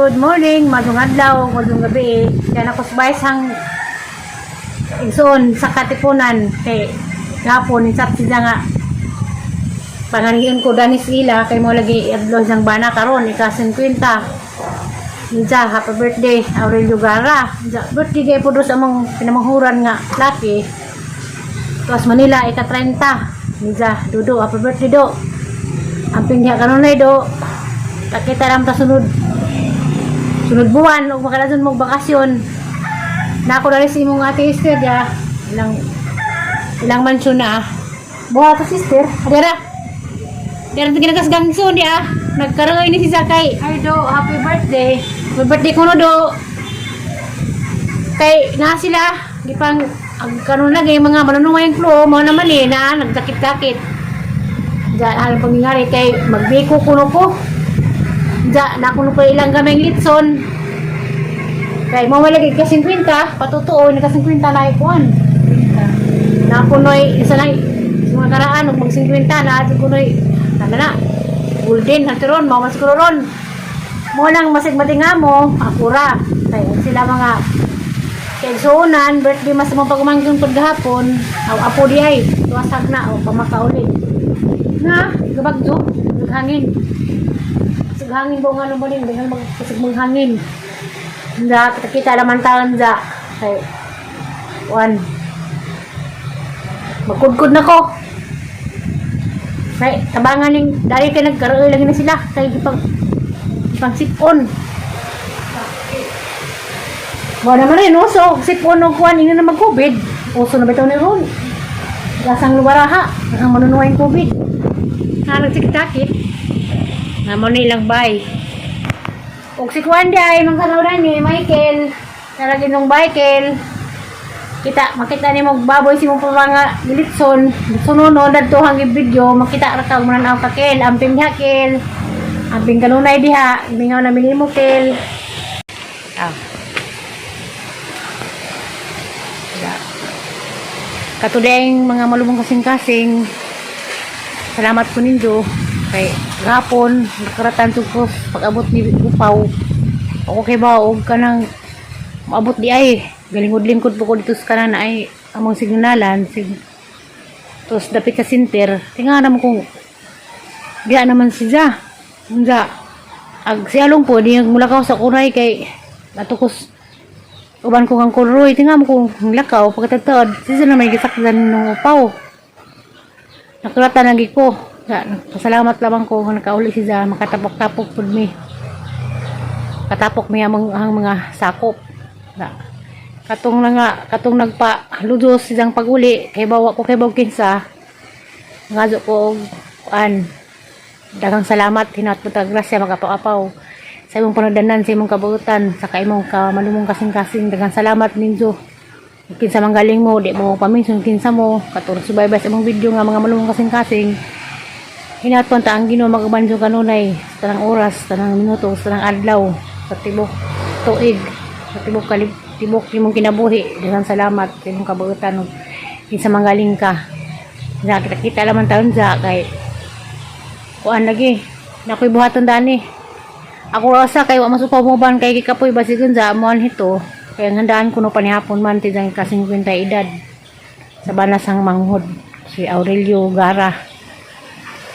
Good morning, madung adlaw, madung gabi. Kaya na ko subay sang igsoon sa Katipunan kay gapon insat siya nga panganiyon ko danis ila kay mo lagi adlaw sang bana karon ika 50. Ninja, happy birthday, Aurelio Gara. Ninja, birthday kay po sa among pinamanghuran nga laki. Tuas Manila, ika 30. Ninja, Dudo, happy birthday do. Amping diha kanunay do. Takita lang ta sunod. Sunod buwan, ug makalason mo bakasyon. Na ako dali sa imong ate sister ya. Ilang ilang mansyon na ah. Buha to, sister. Adira. Dira ginagas gangson di ah. Nagkaroon ni si Sakay. Ay do, happy birthday. Happy birthday kuno do. Kay na sila gipang ang karon na kay mga manunungay ang klo mo naman eh na nagdakit-dakit. Diyan alang pangingari kay magbiko kuno ko. Diyan na kuno ko ilang gamay litson. Kay mo lagi ka 50, patutuo naka 50 na ikuan. Na kunoy isa lang sa mga karaan og mag 50 na adto kunoy ano na. Golden na ron, mao mas ron. Mo nang masig matinga mo, akura. Kay sila mga kaigsuonan, birthday mas mo pagumangkon pud gahapon, aw apo di ay, tuwasag na o pamakauli. Na, gabagdo, naghangin. Hangin ba nga naman din, dahil magkasig hangin. Nda, kita naman taon da. Kay, one. Magkudkod na ko. Kay, tabangan ning, dahil kay nagkaroon lagi na sila. Kay, ipang, ipang sipon. Wala naman rin, uso. Sipon o kuwan, ingin na mag-COVID. Uso na ba ito ni Ron? Lasang luwaraha, ang manunuhay ng COVID. Na nagsikit-sakit. Na mo na ilang bay. Og si Kuan di ay mga ni Michael. Naragin nung Michael. Kita, makita ni mo baboy si mo pa mga gilitson. Litson no, dadto hang video, makita ra ka mananaw ka kel, amping diha kel. Amping kanunay diha, mingaw na minimo kel. Ah. Ya. Katudeng mga malumong kasing-kasing. Salamat po ninyo. Kay gapon, nakaratan ko pag-abot ni Upaw. Ako kay baog ka nang maabot di ay. Galingod-lingkod po ko dito sa kanan ay among signalan. Tapos dapit sa center. Tinga naman kung diya naman siya. Unja. Ag si Along po, di mulakaw sa kuray kay natukos uban ko kang kuroy. Tinga mo kung lakaw pagkatagtad. Siya naman gisakdan nung upaw. Nakuratan lagi ko. Pasalamat lamang ko nga nakauli siya makatapok-tapok pud mi. Katapok mi ang mga sakop. Katong na nga, katong nagpa ludos siyang paguli kay bawa ko kay baw kinsa. Ngazo ko og kuan. Daghang salamat hinat mo ta grasya magapaw-apaw sa imong panadanan, sa imong kabuutan, sa imong kamalumong kasing-kasing. Daghang salamat ninyo. Kinsa man galing mo, di mo paminsun kinsa mo, katulad subaybay sa imong video nga mga malumong kasing-kasing. Hinaton ta ang Ginoo magabanjo kanunay sa tanang oras, sa tanang minuto, sa tanang adlaw, sa tibok tuig, sa tibok kalib, tibok imong kinabuhi. Daghang salamat sa imong kabuutan ug kinsa man galing ka. Kita kita laman taon sa kay kuan lagi. Nakoy buhaton dani. Ako rasa kay wa masupaw mo ban kay gikapoy basigon sa amuan hito. Kaya ang handaan ko no panihapon man ti ka 50 edad. Sa banasang manghod si Aurelio Gara.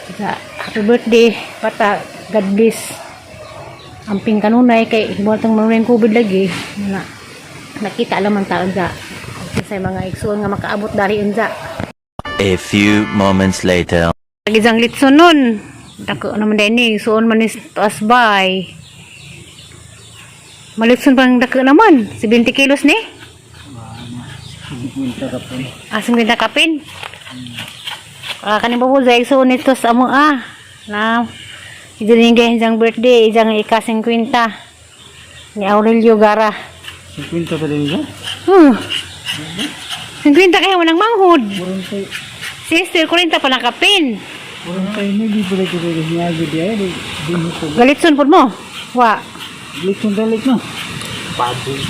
Sa happy birthday bata, God bless. Amping kanunay kay himulatang manunay ang COVID lagi na nakita laman taon sa sa mga igsuon nga makaabot dari unsa. A few moments later. Isang litson nun. Dako naman din eh. Suon man is taas bay. Malitson pang dako naman. 70 kilos ni. Ah, 50 kapin. Ah, kaning babu zay suon nito sa among ah. Na Idin isang birthday, isang ika 50 ni Aurelio Gara. 50 pa din siya? 50 kaya walang manghod. 40. Sister, 40 pa lang kapin. 40 ni di pala ko kaya niya di ay di di mo ko. Galitson po mo. Wa. Litson dalik no. Baboy.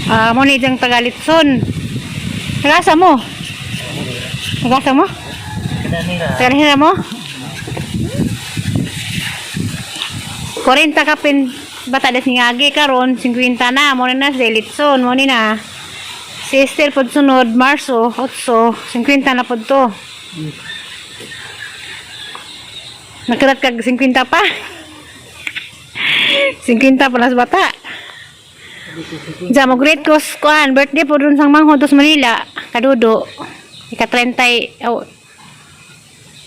Ah, mo ni diyang tagaalitson. Tagasa mo. Tagasa mo? Kanina. Tagalihira mo? 40 kapin bata des ngagi karon 50 na mo na si Litson mo ni na. Si Esther pod sunod Marso 8 50 na pod to. Nakarat kag 50 pa. 50 pa las bata. Diya mo great kos kuan birthday po dun sang manghod sa Manila kadudo. Ika 30 oh.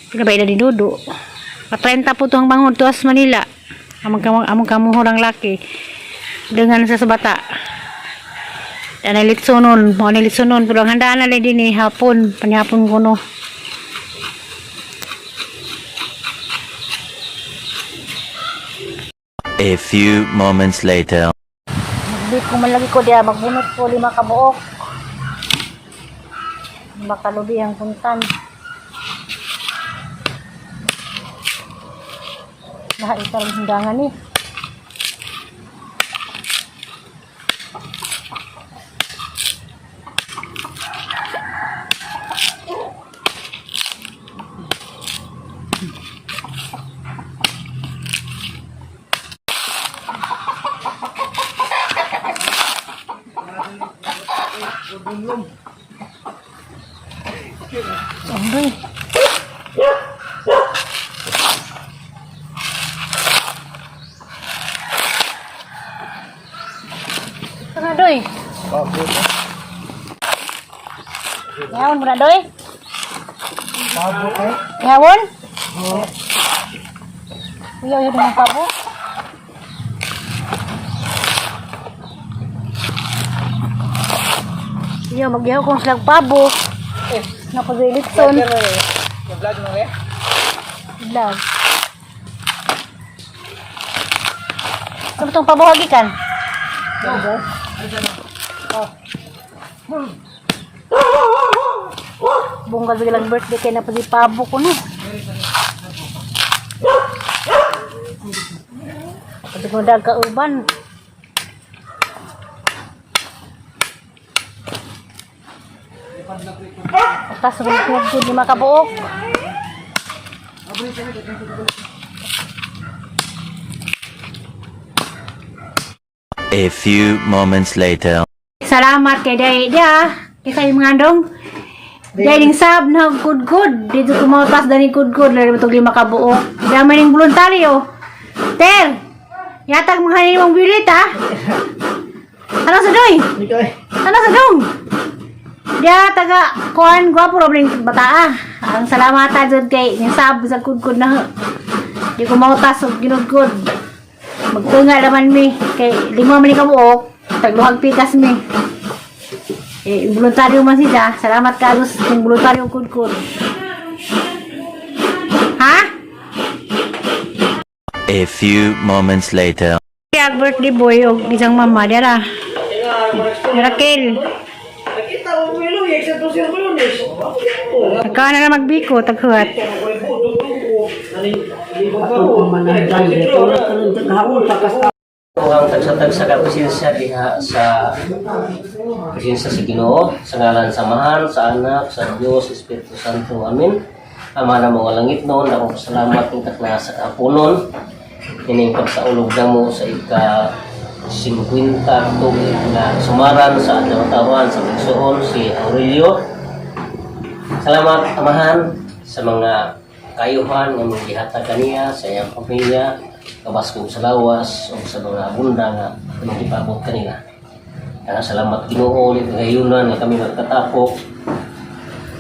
Pila ba ila ni Dudo? Ka 30 po tuang manghod to sa Manila. Among kamo among kamuhurang laki. Dengan sa bata. Anay litsonon, mo ni litsonon pero ang handaan na lang din eh, hapon, panihapon ko no. A few moments later. Hindi ko malagi ko diya, magbunot ko lima ka buok. Lima ka lubi ang puntan. Lahat ito ang hindangan ni. Aray. Tara, doy. Yawon mo na, doy. Pabo eh. Yawon? Uyaw yun ang pabo. Iyo, magyaw kong silang pabo. Eh, Naku, Litson. Vlog mo eh. Vlog. Saan itong pabo hagikan? Bunggal biglang birthday kay na pati pabo ko no. Pati ko dag kauban. Atas ko lima ka buok. A few moments later. Salamat kay Day dia. Kay kayo mga andong. Day ning sab na good good. Dito kumautas dani good good lari matug lima ka buok. Dami ning voluntaryo. Ter. Yatag mga nimong bilit ha. Ano sa doy? Ikaw eh. Ano sa dong? Dia taga kuan gwapo ra ning bata ah. Ang salamatan jud kay ning sab sa good good na. Di ko mautas og ginugod. Magtunga naman mi kay lima man ni kabuok, tagluhag pikas mi. Eh, voluntaryo man sila. Salamat ka kung voluntaryo kudkod. Ha? A few moments later. Kaya birthday boy og isang mama dira. Raquel. Nagka na na magbiko, taghuat. Ang tagsa-tagsa ka presensya diha sa presensya sa Ginoo sa ngalan sa Amahan, sa Anak, sa Dios, Espiritu Santo. Amen. Ama na mga langit noon, akong pasalamat ning takna sa kahaponon. Ining pagsaulog namo sa ika 50 tuig na sumaran sa adlaw tawan sa igsoon si Aurelio. Salamat, Amahan, sa mga kayuhan nga mong gihatag kaniya sa iyang pamilya, kabaskog sa lawas ug sa mga abunda nga imong gipaabot kanila. Kaya salamat, Ginoo, ni kagayunan nga kami magkatapok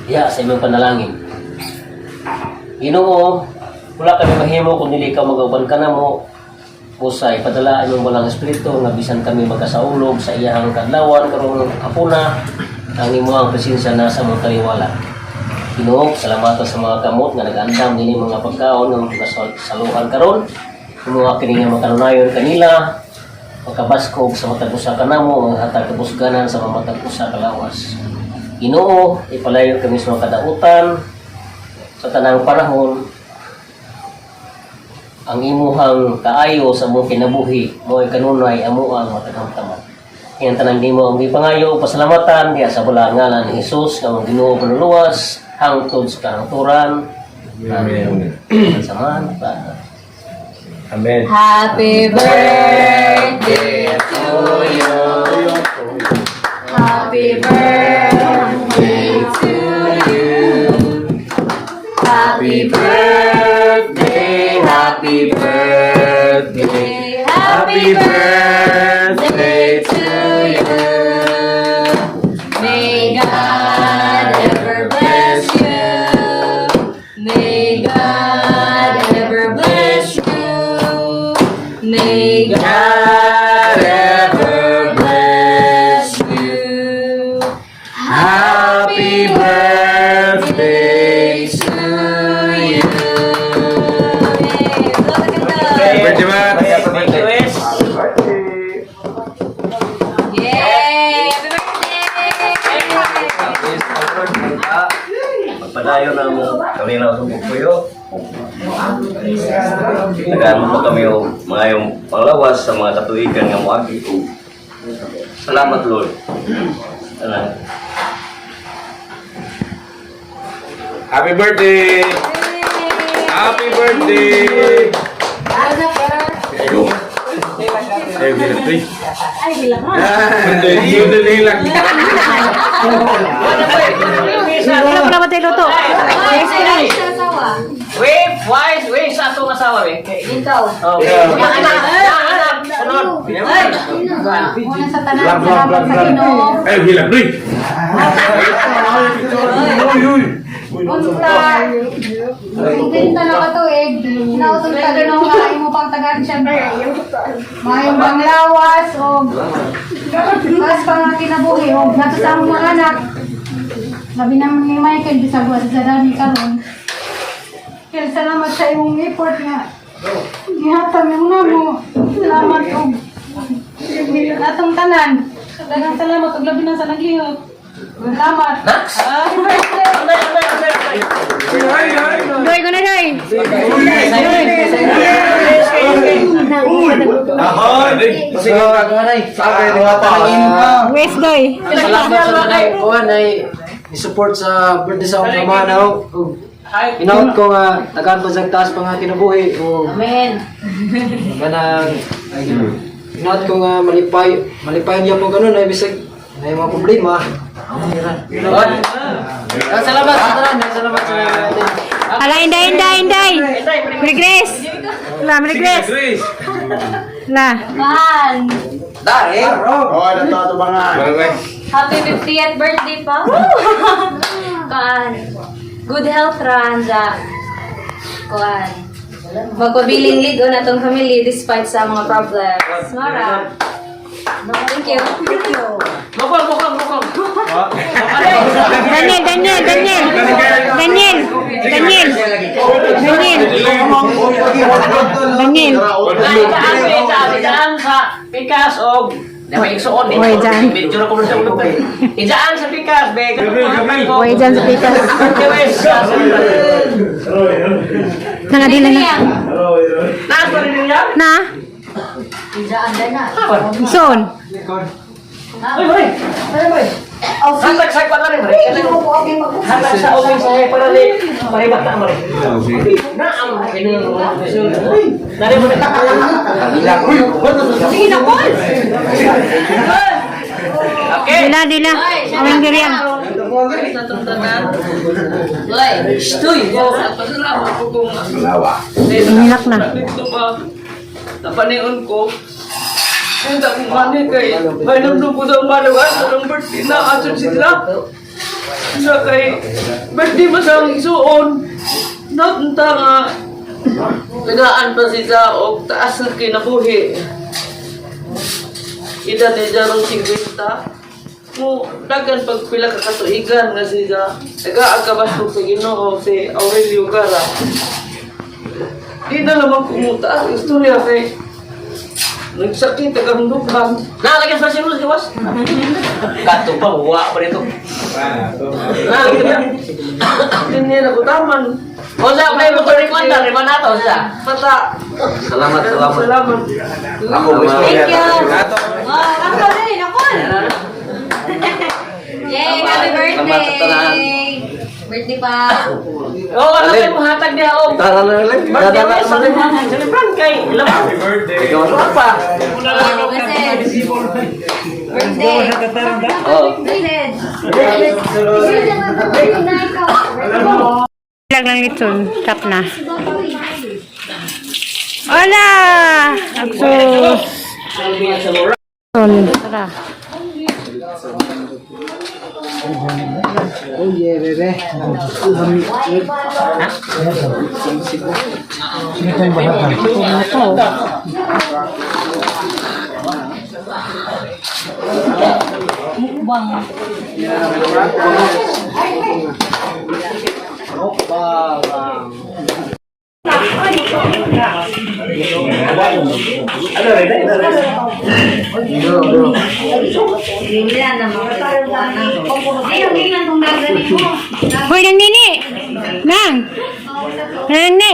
diha sa imong panalangin. Ginoo, wala kami mahimo kung dili ka magauban ka namo. Busa ipadala imong walang espiritu nga bisan kami magkasaulog sa iyahang kadlawan karong hapuna ang imong presensya na sa mga taliwala. Ginoo, salamatan sa mga kamot nga nag-andam nini mga pagkaon nga mga saluhan karon. Kumuha kini nga makanunayon kanila, makabaskog sa matag usa ka namo, mga hatag kabusganan sa mga matag usa ka lawas. Ginoo, ipalayo kami sa mga kadautan sa tanang panahon. Ang imuhang kaayo sa among kinabuhi mo'y kanunay amo ang matagamtaman. Yan tanang nimo ang gipangayo pasalamatan diha sa bala ngalan ni Jesus nga among Ginoo panuluwas hangtod sa kahangturan. Amen. Samahan pa. Amen. Happy birthday to you. Happy birthday to you. Happy birthday, happy birthday, happy birthday to you. May God ever bless you. May God ever bless you. May God ever bless you. Happy birthday to you. Birthday, Matt. Thank you, Wes. Yay! Happy birthday! Magpadayon na mo kami na sa puyo. Tagaan mo pa kami o mga yung panglawas sa mga katuigan nga moagi. Salamat, Lord. Salamat. Happy birthday! Happy birthday! Ay, birthday. Ay, bilang ha. Sunday lang. Wala pa naman tayo luto. Next na. Wave, wise, wave sa atong asawa, eh. Ikaw. Okay. Anak, anak, sunod. Una sa tanan, salamat sa Ginoo. Ay, bilang, Luy! Uy, uy! Unta. Kung ganito na katuig, nautong ta Ginoo nga imo pang tagaan siya. Maayong panglawas o taas pa nga kinabuhi o nato sa among mga anak. Labi naman ni Michael bisag wa sa dami karon. Kaya salamat sa imong effort nga gihatag nimo namo. Salamat og atong tanan. Daghang salamat og labi na sa naglihok. Salamat. Happy birthday. Anday, anday, anday, anday. Ay, ay! Doy ko na doy. Ahoy! West doy. Salamat sa mga kuan ay support sa birthday sa akong ama na og inaot ko nga tagaan pa sa taas pa nga kinabuhi o Amen. kanang ay, inaot ko nga malipay malipayon niya po ganun ay bisag na mga problema. Ang hira. Salamat sa tanan, salamat sa natin. Ala, inday, inday, inday. Regress. La, regress. Grace! La. Man! Barangay. Happy 50th birthday pa! Kuan. Good health Ranza. Kuan. Magpabiling ligo na tong family despite sa mga problems. Mara. Thank you. Mukong, mukong, mukong. Daniel, Daniel, Daniel. Daniel. Daniel. Daniel. Daniel. Idaan, idaan, idaan sa pikas og Dapat igsuon eh. Oy, dyan. Medyo na kumulong sa ulo ko eh. Idaan sa pikas, be. Gabriel, Gabriel. Oy, dyan sa pikas. Pikas. Nangadila na. Naas pa rin niya? Na? Son. Uy, uy. Hatag sa kwan rin, bre. Hatag sa open sa para ni paribata mo rin. Na ang Nari mo na. Sige na, Paul! Okay. Dila, dila. Awang diriyan. Uy! Stoy. Pasalamat ko kung Inilak na. dito ba napanion ko. Ang akong mani kay Bainam ko sa malawan sa birthday na ason sila. Sa kay birthday ba sa ang isuon. Napunta nga tagaan pa sila og taas ng kinabuhi. Edad ni Jarong 50. Mo dagan pag pila ka katuigan nga sila taga-agabastog sa Ginoo si Aurelio Gara. Di na naman kumuta ang istorya kay nagsakit ang dughan. Nalagyan sa sinus gawas. Kato pa wa pa rito. Nalagyan niya. Di niya nagutaman. O sa may mo ni kwanta rin man ato sa. Bata. Salamat, salamat. Salamat. Thank you! Oh, ako rin, ako! Yay! Happy birthday! Birthday pa! Oh, ano kayo mo hatag niya og Tara na lang. birthday mo sa celebran kay lamang. Happy birthday. Ikaw na pa. Message. Birthday. Oh. Message. Lang lang litson. Tap na. Hola! Agsos! Tara. Oh yeah, bebe. Ito. Hoy, nang nini! Nang! Nang nini!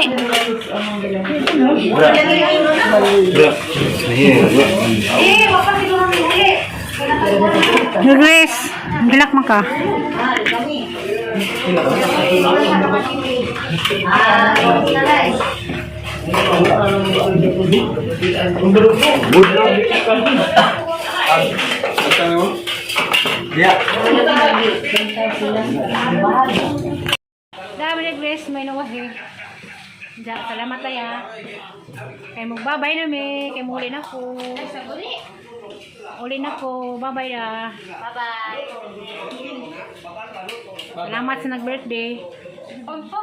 Grace, gilak man ka. Dami na Grace, may nawahi. Ja, salamat tayo. Kay magbabay na mi, kay muli na ko. Uli na ko, babay na. Bye-bye. Salamat sa nag-birthday. Opo.